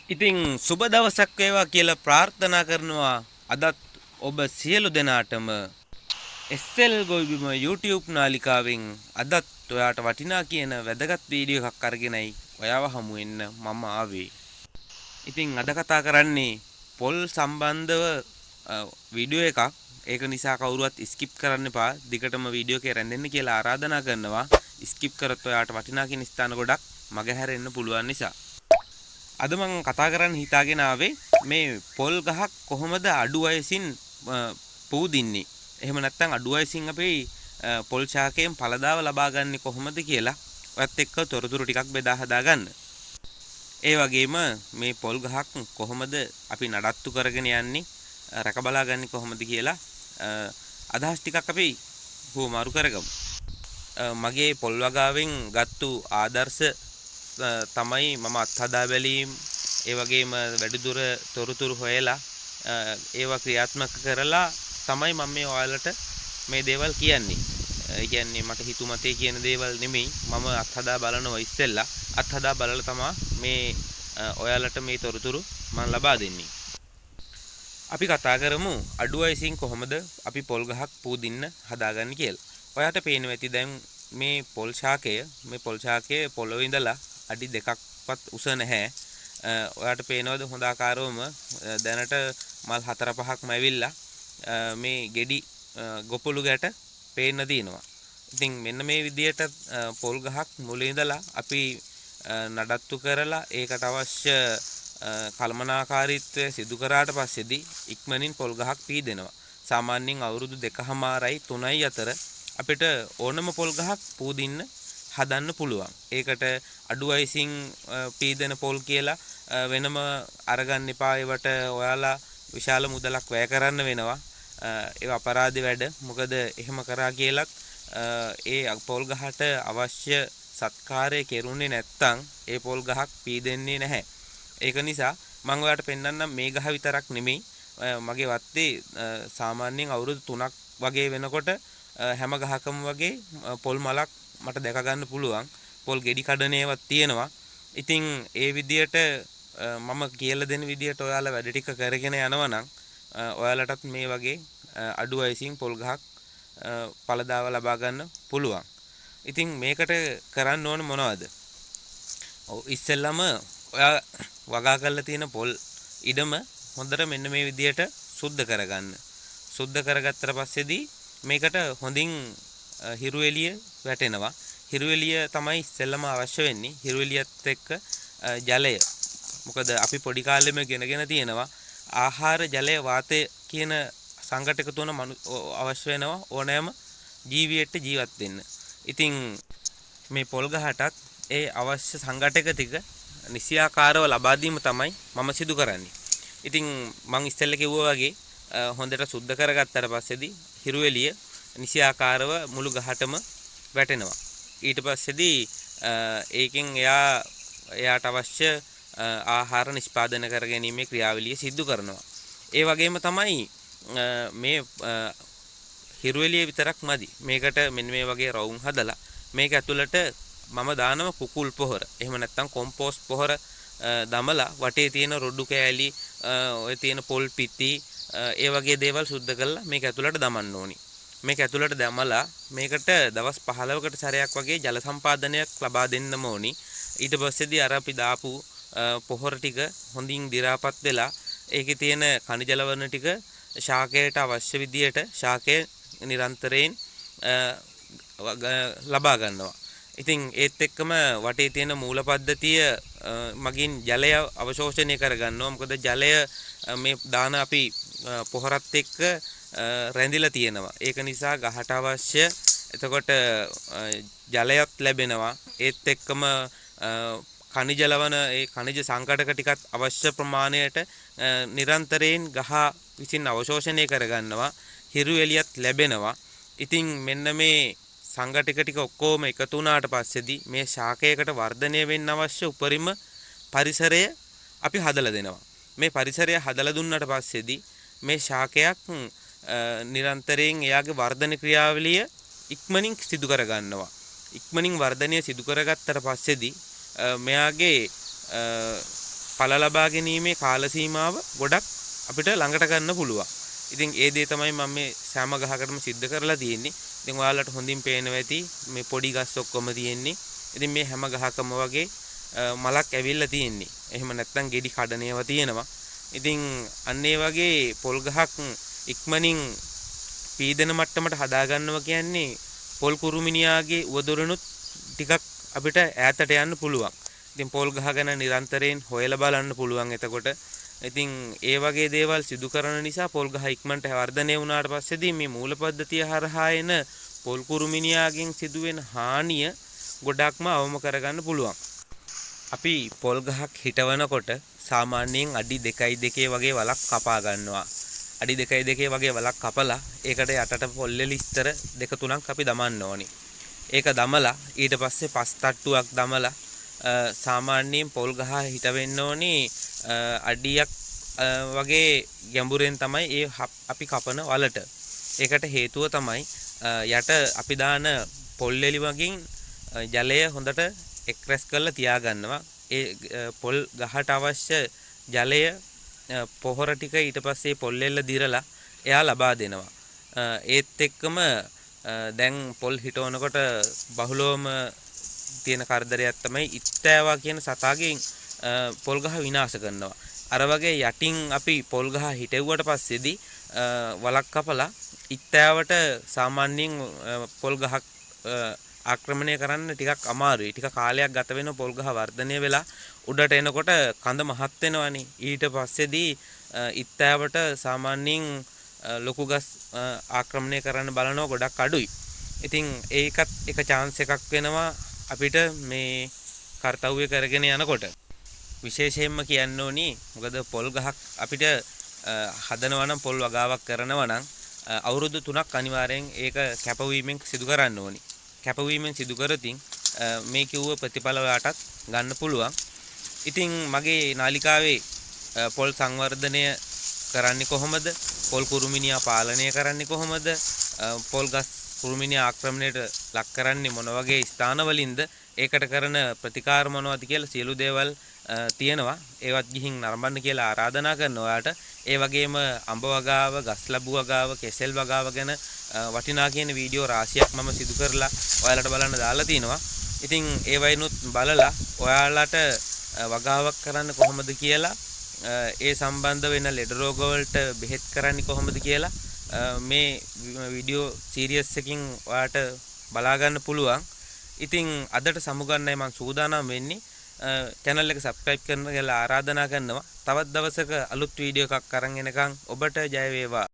ඉතින් සුබ දවසක් වේවා කියලා ප්‍රාර්ථනා කරනවා අදත් ඔබ සියලු දෙනාටම SL ගොවිබිම YouTube නාලිකාවෙන් අදත් ඔයාට වටිනා කියන වැදගත් වීඩියෝ එකක් අරගෙනයි ඔයාව හමු වෙන්න මම ආවේ. ඉතින් අද කතා කරන්නේ පොල් සම්බන්ධව වීඩියෝ එකක්. ඒක නිසා කවුරුවත් ස්කිප් කරන්න එපා. දිගටම වීඩියෝ එකේ රැඳෙන්න කියලා ආරාධනා කරනවා. ස්කිප් කරොත් ඔයාට වටිනා කියන ස්ථාන ගොඩක් මගහැරෙන්න පුළුවන් නිසා. අද මං කතා කරන්න හිතාගෙන ආවේ මේ පොල් ගහක් කොහොමද අඩු වයසින් පූදින්නේ, එහෙම නැත්නම් අඩු වයසින් අපි පොල් ශාකයෙන් ඵලදාව ලබා ගන්නේ කොහොමද කියලා ඔයත් එක්ක තොරතුරු ටිකක් බෙදා හදා ගන්න. ඒ වගේම මේ පොල් ගහක් කොහොමද අපි නඩත්තු කරගෙන යන්නේ, රැක බලා ගන්නේ කොහොමද කියලා අදහස් ටිකක් අපි හුවමාරු කරගමු. මගේ පොල් වගාවෙන් ගත්තු ආදර්ශ තමයි මම අත්හදා බැලීම්, ඒ වගේම වැඩිදුර තොරතුරු හොයලා ඒවා ක්‍රියාත්මක කරලා තමයි මම මේ ඔයාලට මේ දේවල් කියන්නේ. ඒ කියන්නේ මට හිතුමතේ කියන දේවල් නෙමෙයි, මම අත්හදා බලනවා ඉස්සෙල්ලා. අත්හදා බලලා තමා මේ ඔයාලට මේ තොරතුරු මම ලබා දෙන්නේ. අපි කතා කරමු අඩු වයසින් කොහොමද අපි පොල් ගහක් පූදින්න හදාගන්නේ කියලා. ඔයාට පේනවා ඇති දැන් මේ පොල් ශාකය, මේ පොල් ශාකය පොළොවේ ඉඳලා අඩි දෙකක්වත් උස නැහැ. ඔයාට පේනවද හොඳ ආකාරවම දැනට මල් හතර පහක්ම ඇවිල්ලා මේ ගෙඩි ගොපළු ගැට පේන්න තියෙනවා. ඉතින් මෙන්න මේ විදියට පොල් ගහක් මුලින් ඉඳලා අපි නඩත්තු කරලා ඒකට අවශ්‍ය කළමනාකාරීත්වය සිදු කරාට පස්සේදී ඉක්මනින් පොල් ගහක් පීදෙනවා. සාමාන්‍යයෙන් අවුරුදු දෙකහමාරයි තුනයි අතර අපිට ඕනම පොල් ගහක් පූදින්න හදන්න පුළුවන්. ඒකට අඩු වයසින් පීදෙන පොල් කියලා වෙනම අරගන්න එපා. ඒවට ඔයාලා විශාල මුදලක් වැය කරන්න වෙනවා. ඒව අපරාධ වැඩ. මොකද එහෙම කරා කියලත් ඒ පොල් ගහට අවශ්‍ය සත්කාරය කෙරුණේ නැත්තම් ඒ පොල් ගහක් පීදෙන්නේ නැහැ. ඒක නිසා මම ඔයාලට පෙන්වන්නම් මේ ගහ විතරක් නෙමෙයි, මගේ වත්තේ සාමාන්‍යයෙන් අවුරුදු 3ක් වගේ වෙනකොට හැම ගහකම වගේ පොල් මලක් මට දැක ගන්න පුළුවන්. පොල් ගෙඩි කඩන ඒවාත් තියෙනවා. ඉතින් ඒ විදියට මම කියලා දෙන විදියට ඔයාලා වැඩ ටික කරගෙන යනවා නම් ඔයාලටත් මේ වගේ අඩු වයසින් පොල් ගහක් ඵලදාව ලබා ගන්න පුළුවන්. ඉතින් මේකට කරන්න ඕන මොනවද? ඔව්, ඉස්සෙල්ලම ඔයා වගා කරලා තියෙන පොල් ඉඩම හොඳට මෙන්න මේ විදියට සුද්ධ කරගන්න. සුද්ධ කරගත්තට පස්සේදී මේකට හොඳින් හිරු එළිය වැටෙනවා. හිරු එළිය තමයි ඉස්සෙල්ලම අවශ්‍ය වෙන්නේ. හිරු එළියත් එක්ක ජලය. මොකද අපි පොඩි කාලෙම ගෙනගෙන තියෙනවා ආහාර, ජලය, වාතය කියන සංඝටක තුන අවශ්‍ය වෙනවා ඕනෑම ජීවියෙක්ට ජීවත් වෙන්න. ඉතින් මේ පොල් ගහටත් ඒ අවශ්‍ය සංඝටක ටික නිසියාකාරව ලබා දීම තමයි මම සිදු කරන්නේ. ඉතින් මං ඉස්සෙල්ලා කිව්වා වගේ හොඳට සුද්ධ කරගත්තට පස්සේදී හිරු එළිය නිසියාකාරව මුළු ගහටම වැටෙනවා. ඊට පස්සේදී ඒකෙන් එයාට අවශ්‍ය ආහාර නිෂ්පාදනය කර ගැනීමේ ක්‍රියාවලිය සිදු කරනවා. ඒ වගේම තමයි මේ හිරු එළිය විතරක් මදි. මේකට මෙන්න මේ වගේ රවුම් හදලා මේක ඇතුළට මම දානව කුකුල් පොහොර, එහෙම නැත්නම් කොම්පෝස්ට් පොහොර දමලා වටේ තියෙන රොඩු කෑලි, ඔය තියෙන පොල් පිටි, ඒ වගේ දේවල් සුද්ධ කරලා මේක ඇතුළට දමන්න ඕනි. මේක ඇතුළට දමලා මේකට දවස් 15කට සැරයක් වගේ ජල සම්පාදනයක් ලබා දෙන්නම ඕනි. ඊට පස්සේදී අර අපි දාපු පොහොර ටික හොඳින් දි รา පත් වෙලා ඒකේ තියෙන ඛනිජ ලවණ ටික ශාකයට අවශ්‍ය විදියට ශාකය නිරන්තරයෙන් ලබා ගන්නවා. ඉතින් ඒත් එක්කම වටේ තියෙන මූල පද්ධතිය මගින් ජලය අවශෝෂණය කරගන්නවා. මොකද ජලය මේ දාන අපි පොහොරත් එක්ක රැඳිලා තියෙනවා. ඒක නිසා ගහට අවශ්‍ය එතකොට ජලයත් ලැබෙනවා. ඒත් එක්කම ඛනිජ ලවණ, ඒ ඛනිජ සංකටක ටිකත් අවශ්‍ය ප්‍රමාණයට නිරන්තරයෙන් ගහ විසින් අවශෝෂණය කරගන්නවා. හිරු එළියත් ලැබෙනවා. ඉතින් මෙන්න මේ සංඝටක ටික ඔක්කොම එකතු වුණාට පස්සේදී මේ ශාකයකට වර්ධනය වෙන්න අවශ්‍ය උපරිම පරිසරය අපි හදලා දෙනවා. මේ පරිසරය හදලා දුන්නාට පස්සේදී මේ ශාකයක් නිරන්තරයෙන් එයාගේ වර්ධන ක්‍රියාවලිය ඉක්මනින් සිදු කරගන්නවා. ඉක්මනින් වර්ධනය සිදු කරගත්තට පස්සේදී මෙයාගේ ඵල ලබා ගැනීමේ කාල සීමාව ගොඩක් අපිට ළඟට ගන්න පුළුවන්. ඉතින් ඒ දේ තමයි මම මේ සෑම ගහකටම සිද්ධ කරලා තියෙන්නේ. ඉතින් ඔයාලට හොඳින් පේනවා ඇති මේ පොඩි ගස් ඔක්කොම තියෙන්නේ. ඉතින් මේ හැම ගහකම වගේ මලක් ඇවිල්ලා තියෙන්නේ. එහෙම නැත්නම් ගෙඩි කඩන ඒවා තියෙනවා. ඉතින් අන්න ඒ වගේ පොල් ගහක් ඉක්මනින් පීදෙන මට්ටමට හදා ගන්නවා කියන්නේ පොල් කුරුමිනියාගේ උවදුරනුත් ටිකක් අපිට ඈතට යන්න පුළුවන්. ඉතින් පොල් ගහ ගැන නිරන්තරයෙන් හොයලා බලන්න පුළුවන් එතකොට. ඉතින් ඒ වගේ දේවල් සිදු කරන නිසා පොල් ගහ ඉක්මනට වර්ධනය වුණාට පස්සේදී මේ මූල පද්ධතිය හරහා එන පොල් කුරුමිනියාගෙන් සිදුවෙන හානිය ගොඩක්ම අවම කරගන්න පුළුවන්. අපි පොල් ගහක් හිටවනකොට සාමාන්‍යයෙන් අඩි 2.2 වගේ වලක් කපා ගන්නවා. අඩි 2.2 වගේ වලක් කපලා ඒකට යටට පොල් ලිස්තර දෙක තුනක් අපි දමන්න ඕනි. ඒක දමලා ඊට පස්සේ පස් තට්ටුවක් දමලා සාමාන්‍යයෙන් පොල් ගහ හිට වෙන්න ඕනි අඩියක් වගේ ගැඹුරෙන් තමයි ඒ අපි කපන වලට. ඒකට හේතුව තමයි යට අපි දාන පොල් එලි වගින් ජලය හොඳට එක් රැස් කරලා තියාගන්නවා. ඒ පොල් ගහට අවශ්‍ය ජලය පොහොර ටික ඊට පස්සේ පොල් එල්ල දිරලා එයා ලබා දෙනවා. ඒත් එක්කම දැන් පොල් හිටවනකොට බහුලවම තියෙන කරදරයක් තමයි ඉත්තෑවා කියන සතාගෙන් පොල් ගහ විනාශ කරනවා. අර වගේ යටින් අපි පොල් ගහ හිටෙව්වට පස්සේදී වලක් කපලා ඉත්තෑවට සාමාන්‍යයෙන් පොල් ගහක් ආක්‍රමණය කරන්න ටිකක් අමාරුයි. ටික කාලයක් ගත වෙන පොල් ගහ වර්ධනය වෙලා උඩට එනකොට කඳ මහත් වෙනවනේ. ඊට පස්සේදී ඉත්තෑවට සාමාන්‍යයෙන් ලොකු ගස් ආක්‍රමණය කරන්න බලනවා ගොඩක් අඩුයි. ඉතින් ඒකත් එක චාන්ස් එකක් වෙනවා අපිට මේ කර්තව්‍ය කරගෙන යනකොට. විශේෂයෙන්ම කියන්න ඕනි මොකද පොල් ගහක් අපිට හදනවා නම් පොල් වගාවක් කරනවා නම් අවුරුදු 3ක් අනිවාර්යෙන් ඒක කැපවීමෙන් සිදු කරන්න ඕනි. කැපවීමෙන් සිදු කරතින් මේ කිව්ව ප්‍රතිඵල ඔයාටත් ගන්න පුළුවන්. ඉතින් මගේ නාලිකාවේ පොල් සංවර්ධනය කරන්නේ කොහොමද? පොල් කුරුමිනියා පාලනය කරන්නේ කොහොමද? පොල් ගස් කුරුමිනියා ආක්‍රමණයට ලක් කරන්නේ මොන වගේ ස්ථානවලින්ද? ඒකට කරන ප්‍රතිකාර මොනවද කියලා සියලු දේවල් තියෙනවා. ඒවත් ගිහින් නරඹන්න කියලා ආරාධනා කරනවා ඔයාට. ඒ වගේම අඹ වගාව, ගස් ලැබු වගාව, කෙසෙල් වගාව ගැන වටිනා කියන වීඩියෝ රාශියක් මම සිදු කරලා ඔයාලට බලන්න දාලා තිනවා. ඉතින් ඒ වයින්ුත් බලලා ඔයාලට වගාවක් කරන්න කොහොමද කියලා, ඒ සම්බන්ධ වෙන ලෙඩ රෝග වලට බෙහෙත් කරන්නේ කොහොමද කියලා මේ වීඩියෝ සීරීස් එකකින් ඔයාලට බලා ගන්න පුළුවන්. ඉතින් අදට සමුගන්නයි මං සූදානම් වෙන්නේ. චැනල් එක සබ්ස්ක්‍රයිබ් කරන්න කියලා ආරාධනා කරනවා. තවත් දවසක අලුත් වීඩියෝ එකක් අරන් එනකන් ඔබට ජය වේවා.